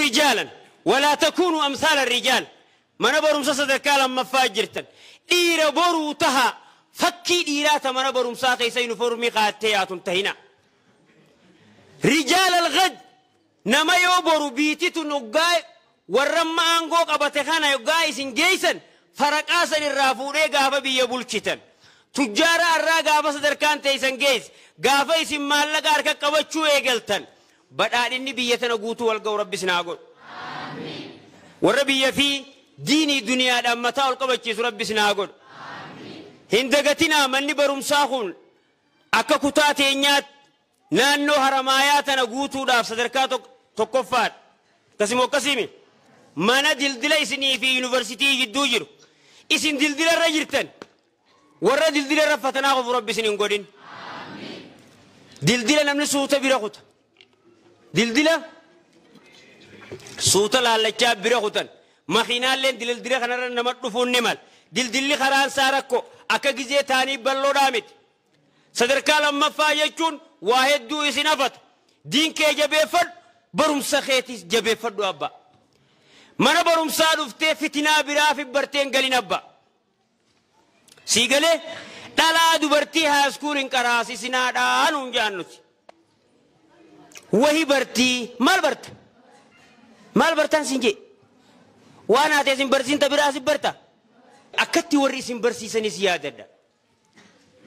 rijaalan walaa takuunuu amsaala rijaal. Mana barumsa sadarkaa lammaffaa jirtan. Dhiira boruu taha fakkii dhiiraa ta mana barumsaa keessa yuunifoormii qaattee yaatun tahina. Rijaal al-ghad nama yoo boru biititu noggaa warra amma aangoo qabate kana yoggaa isin geessan faraqaa san irraa fuudhee gaafa biyya bulchitan. Tujjaara irraa gaafa sadarkaan teessan geesse gaafa isin maallaqa harka qabachuu eegaltan badhaadhinni biyya tana guutuu wal ga'u rabbi isin haa godhu. Warra biyya fi diinii duniyaadhaan mataa ol qabachiisu rabbi isin haa godhu. Hin dagatinaa manni barumsaa kun akka kutaa teenyaatti naannoo haramaayaa tana guutuudhaaf sadarkaa tokkoffaadha. Akkasuma akkasiimi mana dildila isinii fi yuunivarsiitii gidduu jiru. Isin dildila irra jirtan warra dildila irra fatanaa qofu rabbi isin hin godhin. Dildila namni suuta bira kuta. Dildila suuta laallachaa bira kutan. Makiinaalleen dildila kanarra nama dhufuun ni mala. Dildilli karaan isaa rakkoo akka gizee taanii bal'oodhaa miti. Sadarkaa lammaffaa jechuun waa hedduu isin hafata. Diin kee jabeeffadhu barumsa keetiis jabeeffadhu abbaa. Mana barumsaa dhuftee fitinaa biraa fi barteen galin abbaa. Sii galee dhalaa dubartii haaskuul hin qaraasisinaadhaa nuun jaan nuti. Wahi bartii maal barta? Maal bartaan siin jee? Waan haatee isin barsiinta biraa si barta? Akkatti warri isin barsiisanis yaadadha.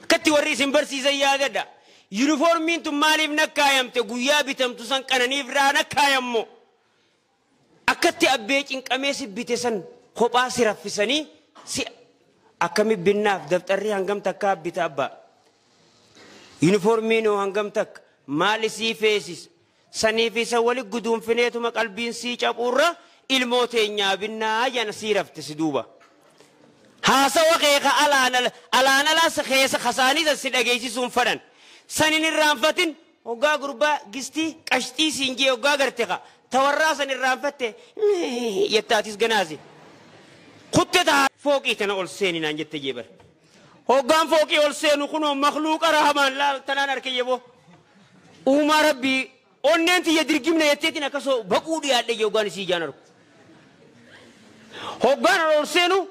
Akkatti warri isin barsiisan yaadadha. Yuunifoormiin tun maaliif nakkaayamte guyyaa bitamtu san qananiif irraa nakkaayammo. Akkatti abbee cinqamee si bite san kophaa si raffisanii si akkami binnaaf daftarri hangam takka bita abbaa. Yuunifoormiin hoo hangam takka maal isii feesis saniif isa wali guduunfineetuma qalbiin sii caphuurra ilmoo teenyaa binnaa jana sii rafte si duuba. Haasawa keeka alaan alaas keessa kasaanii si dhageessisuun fadhan. Sanin irraanfatin hoggaa gurbaa gistii qashxii siin jee hoggaa garte ka tawarraa san irraanfatte yettaatis ganaasi. Kutte taa fooqii tana ol seeninaan jette jee bara. Hoggaan fooqii ol seenu kunoo makluuqa rahamaan laal tanaan harka yeboo. Uumaa rabbii onneen tiyya dirgimna jetteetiin akkasoo baquu dhiyaadhe jee hoggaan isii ijaan argu. Hoggaan ol seenu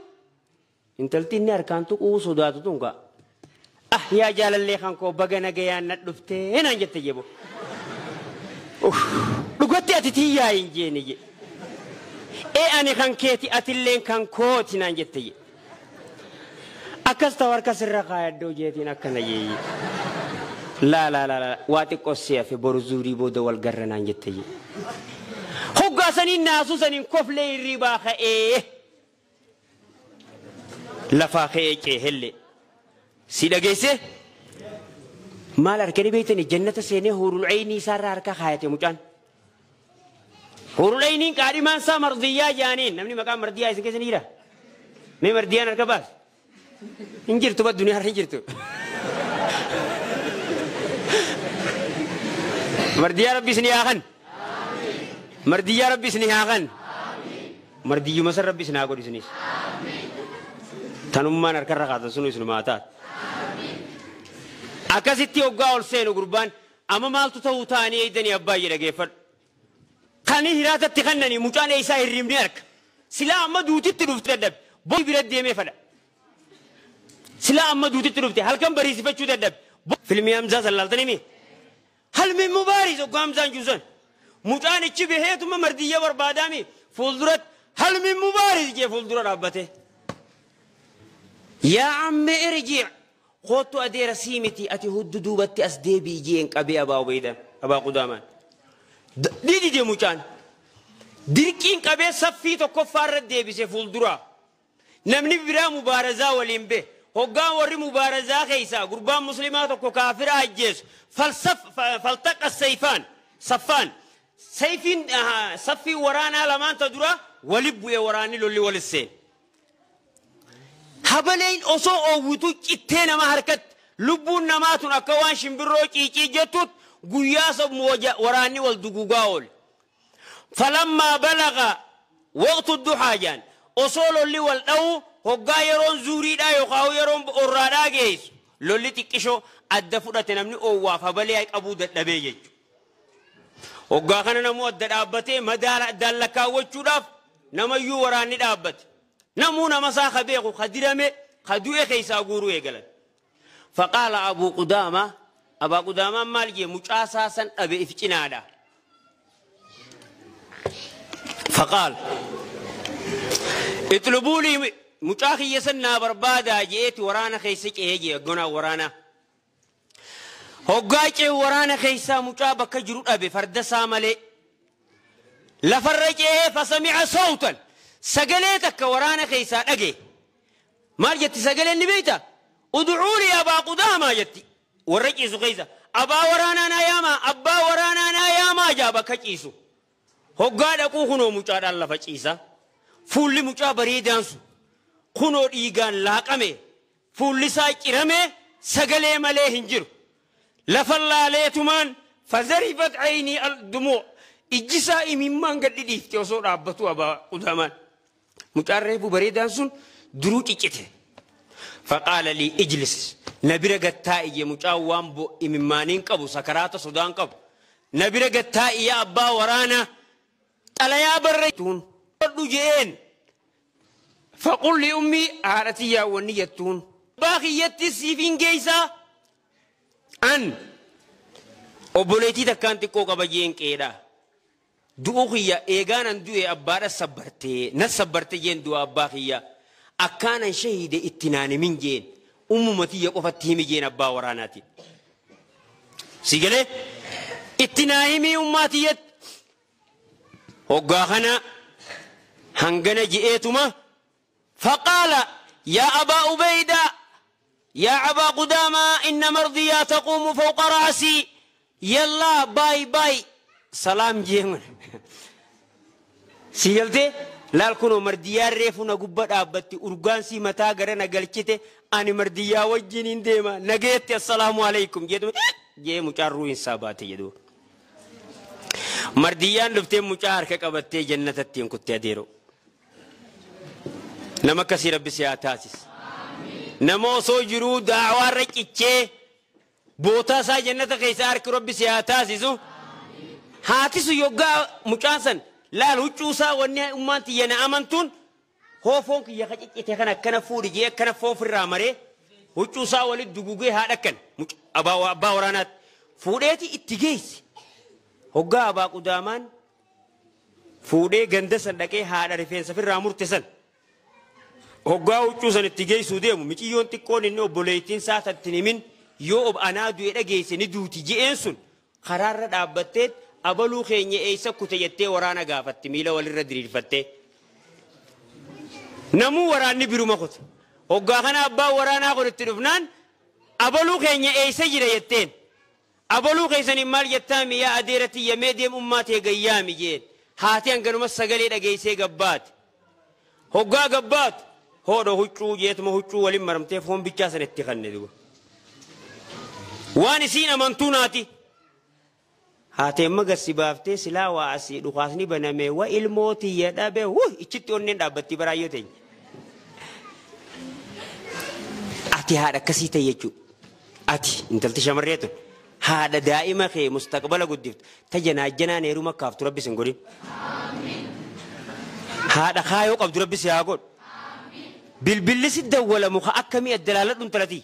intalti inni harkaan tuquu sodaatu tun gaa. Ah yaa jaalallee kan koo baga nagayaan na dhuftee naan jette jebo. Dhugatti ati tiyyaa hin jeene je. Ee ani kan keeti atilleen kan kooti naan jette je. Akkas ta'u harka sirra kaayadhoo jeetiin akkana jeeyye. Laa laa laa laa waa xiqqoo si hafe boru zuurii booda wal garra naan jette je. Hoggaa saniin naasuu saniin koflee hirribaa ka'ee. Lafaa ka'ee ceehelle. Si dhageesse? Maal harkanii beektani jannata seenee huurul ceynii isaarraa harka kaayate mucaan. Huurul ceyniin qaadhimaan isaa mardiyyaa jaaniin namni maqaan mardiyyaa isin keessa ni jira? Mee mardiyyaan harka baas? Hin jirtu ba duniyaa hin jirtu. Mardiyyaa rabbi isin haa kan. Mardiyyaa rabbi isin haa kan. Mardiyyuma san rabbi isin haa godhu isinis. Tanummaan harkarra kaatan sunu isinumaa taata. Akkasitti hoggaa ol seenu gurbaan amma maaltu ta'uu ta'anii eeydanii abbaa jedha geeffadhu. Kan hiraatatti kannanii mucaan eessaa hirribni harka. Silaa amma duutitti dhufte dadhabe. Boyi bira deemee fadha. Silaa amma duutitti dhufte halkan bariisifachuu dadhabe. Filmii Hamzaa sallaaltanii mi? Halmi mubaaris hoggaa Hamzaan juusan. Mucaan ichi baheetuma mardiyya barbaadaami fuulduratti halmi mubaaris jee fuuldura dhaabbate. Yaa amme irji' kootu adeera sii miti ati huddu duubatti as deebi'i jeen qabee abaa Ubeydaan abaa Qudaamaan. Didide mucaan. Dirqiin qabee saffii tokkoffaa irra deebise fuulduraa. Namni biraa mubaarazaa waliin bee. Hoggaan warri mubaarazaa keessaa gurbaan muslimaa tokko kaafira ajjeesu. Faltaqa sayfaan saffaan. Sayfiin saffii waraanaa lamaan ta dura wali bu'ee waraanni lolli walis seene. Habaleen osoo oowwitu cittee nama harkatti lubbuun namaa tun akka waan shimbirroo ciicii jettuut guyyaa sammuu waraanni wal dugugaa oole. Falammaa balaga waqtu duhaa jaan osoo lolli wal dha'u hoggaa yeroon zuuriidhaa yookaan yeroon orraadhaa geessu lolli xiqqishoo adda fudhate namni oowwaaf habalee qabuu dadhabee jechuudha. Hoggaa kana namuu adda dhaabbatee madaala addaan lakkaawwachuudhaaf namayyuu waraanni dhaabbate. Namuu nama isaa ka beeku ka dirame ka du'e keessaa guuruu eegalan. Faqaala Abuu Qudaamaa Abaa Qudaamaan maal jee mucaa isaa san dhabe if cinaadha. Faqaala itlubuu lii mucaa kiyya san naa barbaadaa je'eeti waraana keessa ce'ee jee gonaa waraanaa. Hoggaa ce'u waraana keessaa mucaa bakka jiru dhabe farda isaa malee. Lafarra ce'ee fasami'a sawtan sagalee takka waraana keessaa dhage. Maal jetti sagaleen ni beektaa? Ud'uu lii Abaa Qudaamaa jetti. Warra ciisu keessa abbaa waraanaa naa yaamaa abbaa waraanaa naa yaamaa jaa bakka ciisu. Hoggaa dhaquu kunoo mucaadhaan lafa ciisa. Fuulli mucaa bareedaan sun kunoo dhiigaan laaqame fuulli isaa cirame sagalee malee hin jiru. Lafa laaleetumaan fazarifat aynii al-dumuu ijji isaa imimmaan gad dhiifte osoo dhaabbatu Abaa Qudaamaan. Mucaan reefu bareedaan sun duruu ciccite. Faqaala lii ijlis na bira gattaa'i jee mucaan waan imimmaaniin qabu sakaraata sodaan qabu. Na bira gattaa'i yaa abbaa waraanaa xalayaa barreessuun hodhu je'een. Faqul li ummii haadha tiyyaa wanni jettuun. Abbaa kiyyatti siif hin geessaa an obboleettii takkaan xiqqoo qaba jeen qeedha. Du'uu kiyya eegaan an du'e abbaadha sabbartee na sabbarte jeen du'a abbaa kiyya. Akkaanan shahiide itti naan himin jeen ummuma tiyya qofatti himi jeen abbaa waraanaati. Si galee itti naa himii ummaa tiyyatti. Hoggaa kana hangana je'eetuma faqaala yaa Abaa Ubeydaa yaa Abaa Qudaamaa inna mardiyyaa taquumu fawqa ra'asii yallaa baay baay salaam jeen. Si galtee laal kunoo mardiyyaan reefu na gubba dhaabbatti urgaansii mataa gara na galchite ani mardiyyaa wajjin hin deema nageetti assalaamu alaikum jedhu jee mucaan ruuhinsaa baate jedhu. Mardiyyaan dhuftee mucaa harka qabattee jannatatti hin kutte adeero. Nama akkasii rabbi si haa taasisu. Nama osoo jiruu daawaarra cichee bootaa isaa jannata keessa harki rabbi si haa taasisu. Haatisu yoggaa mucaan san laal huccuu isaa wanni ummaan tiyya na amantuun hoofoon kiyya ka ciccite kan akkana fuudhi jee akkana foon firraa maree huccuu isaa walitti dugugee haadha akkan abbaa waraanaatti fuudheeti itti geessi. Hoggaa Abaa Qudaamaan fuudhee ganda san dhaqee haadha rifeensa firraa murte san hoggaa huccuu san itti geessuu deemu miciyyoon xiqqoon inni obboleettiin isaa tatti himin yoo ob anaa du'e dhageesse ni duuti je'een sun karaarra dhaabbattee abaluu keenya eessa kute jettee waraana gaafatti miila walirra diriirfattee. Namuu waraanni biruma kuta. Hoggaa kana abbaan waraanaa kun itti dhufnaan abaluu keenya eessa jira jetteen. Abaluu keessaniin maal jettaa yaa adeera tiyya mee deem ummaa tee gayyaami jeen. Haati hanganuma sagalee dhageessee gabbaate. Hoggaa gabbaatu hoodha huccuu jeetuma huccuu waliin maramtee foon bichaa sana itti kanne duba. Waan isiin amantuu naati. Haatee magarsi baaftee silaa waa asii dhukaasni baname wa ilmoo tiyya dhabe wuh ichitti onneen dhaabbatti baraayyoo teenya. Ati haadha akkasii ta'e jechuudha. Ati intalti shamarree tun haadha daa'ima kee mustaqbala guddiftu ta janaajjanaan heeruma kaaftu rabbi sin godhin. Haadha kaayoo qabdu rabbi si haa godhu. Bilbilli si dawwalamu ka akkamii adda laaladhu intalatii.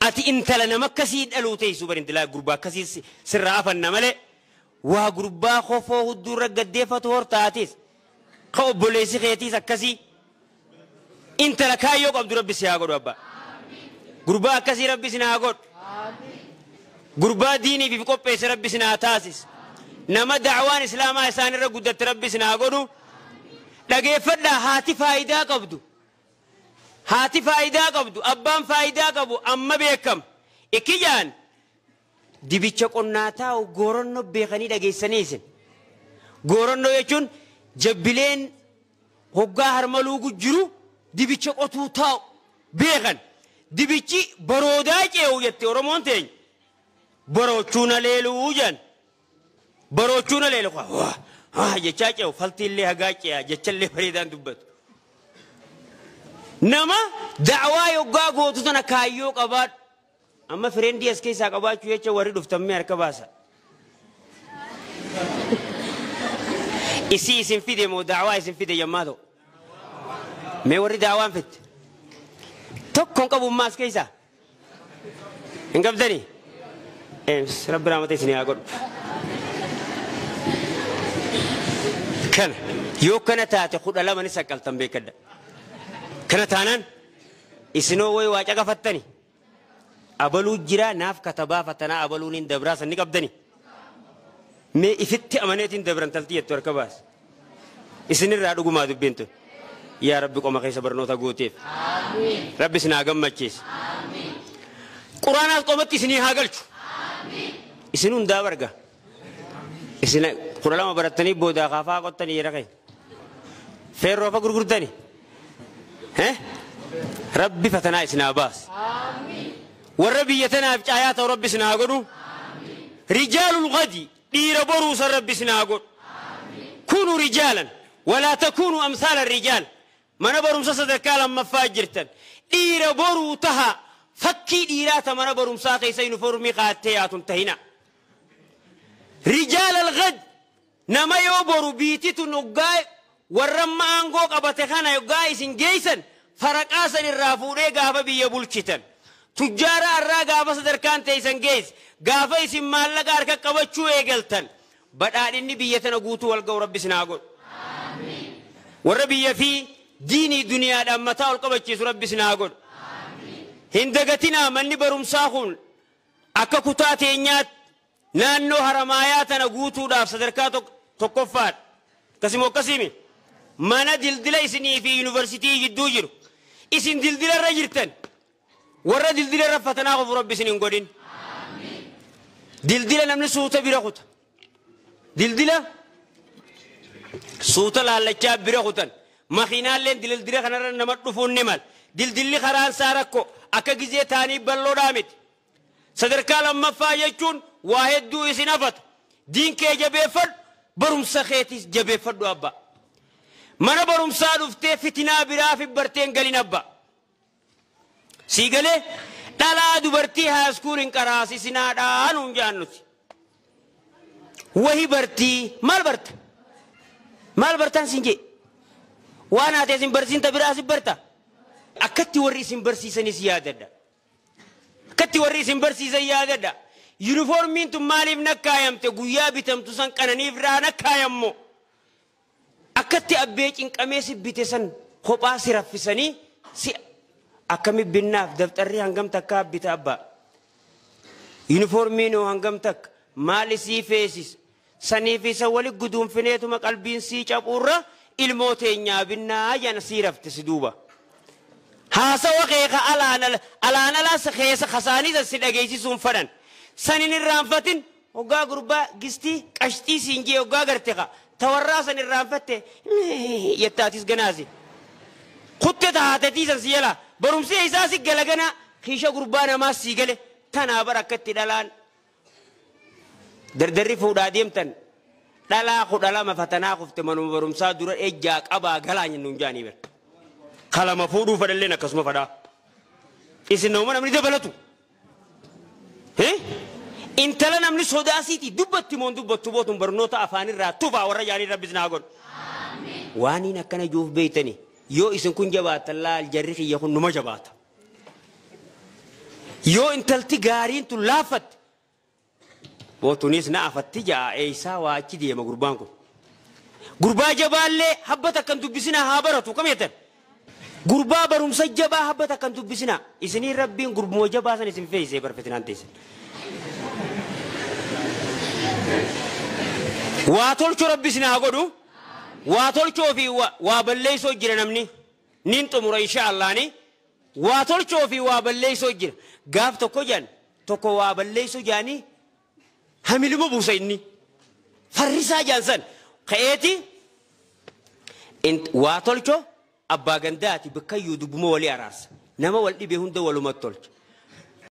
Ati intala nama akkasii dhaluu teessu bari intala gurbaa akkasii sirraa afanna malee waa gurbaa kofoo hudduurra gaddeeffatu hortaatis ka obboleessi keetiis akkasii intala kaayyoo qabdu rabbi si haa godhu abbaa. Gurbaa akkasii rabbi si haa godhu. Gurbaa diiniif qopheesse rabbi si haa taasis. Nama da'waan islaamaa isaanirra guddatte rabbi si haa godhu. Dhageeffadhaa haati faayidaa qabdu. Haati faayidaa qabdu abbaan faayidaa qabu amma beekama. Ikkijaan dibicha qonnaa taa'u gooronnoo beekanii dhageessanii isin. Gooronnoo jechuun jabbileen hoggaa harmaluu jiru dibicha qotuu taa'u beekan. Dibichi baroodaa ce'u jette Oromoon teenya. Baroochuu na leeluu jedhan. Baroochuu na leelu jechaa ce'u faltiillee hagaa ce'a jechallee bareedaan dubbatu. Nama da'waa yoggaa gootu tana kaayyoo qabaadhu. Amma fireendi as keessaa qabaachuu jecha warri dhuftammee harka baasa. Isii isin fide moo da'waa isin fide yammaa ta'u? Mee warri da'waan fitte? Tokkoon qabu ammaas keessa? Hin qabdanii? Rabbi raamata isinii haa godhu. Kana yoo kana taate 12 ni saqqaltan beekadha. Kana taanaan isinoo wayi waa caqafattani. Abaluu jira naaf katabaa fatanaa abaluun hin dabraa san ni qabdani. Mee ifitti amaneetiin dabran taltii jettu harka baas. Isinirraa dhugumaa dubbiin tun. Yaa Rabbi qoma keessa barnoota guuteef. Rabbi isin haa gammachiise. Quraanaas qomatti isinii haa galchu. Isin hundaa barga. Isin 12 barattanii boodaa kaafaa qottanii jira kee. Feerroo fa gurgurtanii. Rabbi fatanaa isin haa baas. Warra biyya tanaaf caayaa ta'u Rabbi isin haa godhu. Rijaalul ghadi dhiira boruusan Rabbi isin haa godhu. Kunu rijaalan walaa takuunu amsaala rijaal. Mana barumsa sadarkaa lammaffaa jirtan. Dhiira boruu taha fakkii dhiiraa ta mana barumsaa keessa yuunifoormii kaattee yaatun tahina. Rijaal al-ghad nama yoo boru biititu nuggaa warra amma aangoo qabate kana yoggaa isin geessan faraqaa san irraa fuudhee gaafa biyya bulchitan. Tujjaara irraa gaafa sadarkaan teessan geesse gaafa isin maallaqa harka qabachuu eegaltan badhaadhinni biyya tana guutuu wal ga'u Rabbi isin haa godhu. Warra biyya fi diinii duniyaadhaan mataa ol qabachiisu Rabbi isin haa godhu. Hin dagatinaa manni barumsaa kun akka kutaa teenyaatti naannoo haramaayaa tana guutuudhaaf sadarkaa tokkoffaadha. Akkasuma akkasiimi mana dildila isinii fi yuunivarsiitii gidduu jiru. Isin dildila irra jirtan warra dildila irra fatanaa qofu Rabbi isin hin godhin. Dildila namni suuta bira kuta. Dildila suuta laallachaa bira kutan. Makiinaalleen dildila kanarra nama dhufuun ni mal. Dildilli karaan isaa rakkoo akka gizee taanii bal'oodhaa miti. Sadarkaa lammaffaa jechuun waa hedduu isin hafata. Diin kee jabeeffadhu barumsa keetis jabeeffadhu abbaa. Mana barumsaa dhuftee fitinaa biraa fi barteen galin abbaa. Sii galee dhalaa dubartii haaskuul hin qaraasisinaadhaa nuun jaan nuti. Wahi bartii maal barta? Maal bartaan siin jee? Waan haatee isin barsiinta biraa si barta? Akkatti warri isin barsiisanis yaadadha. Akkatti warri isin barsiisan yaadadha. Yuunifoormiin tun maaliif nakkaayamte guyyaa bitamtu san qananiif irraa nakkaayammo. Akkatti abbee cinqamee si bite san kophaa si raffisanii si akkami binnaaf daftarri hangam takka bita abbaa. Yuunifoormiin hoo hangam takka maali sii feesis saniif isa wali guduunfineetuma qalbiin sii caphuurra ilmoo teenyaa binnaa jana sii rafte si duuba. Haasawa keeka alaan alaas keessa kasaanii si dhageessisuun fadhan. Sanin irraanfatin hoggaa gurbaa gistii qashxii siin jee hoggaa garte ka tawarraa san irraanfatte yettaatis ganaasi. Kutte taatetii san si jala barumsi isaa si galagana kiisha gurbaa namaa si gale tanaa bara akkatti dhalaan dardarri fuudhaa deemtan dhalaa 12 fatanaa kufte manuma barumsaa dura ejjaa qabaa galaa jennuun jaanii bara. Kalama fuudhuu fadhalleen akkasuma fadhaa. Isin nama namni dabalatu. Intala namni sodaasiiti dubbatti moon dubbattu bootun barnoota afaanirraa tufaa warra jaanii Rabbi isin haa godhu. Waaniin akkana juuf beeytani yoo isin kun jabaatan laal jarri kiyya kun numa jabaata. Yoo intalti gaariin tun laaffatte bootunis na afatti ja'a eeysaa waa achi deema gurbaan kun. Gurbaa jabaallee habbata akkan dubbisinaa haa baratu kam jettan. Gurbaa barumsa jabaa habbata akkan dubbisinaa isinii Rabbiin gurbuma jabaa san isin feesisee barfetinaan teessan. Waa tolchoo Rabbi isin haa godhu. Waa tolchoo fi waa balleessoo jira namni. Nin xumura insha Allaani. Waa tolchoo fi waa balleessoo jira. Gaaf tokko jaan tokko waa balleessoo jaanii hamiluma buusa inni. Farrisaa jaan san ka'eeti waa tolchoo abbaa gandaati bakkayyuu dubbuma walii araarsa. Nama wal dhibee hunda walumatti tolcha.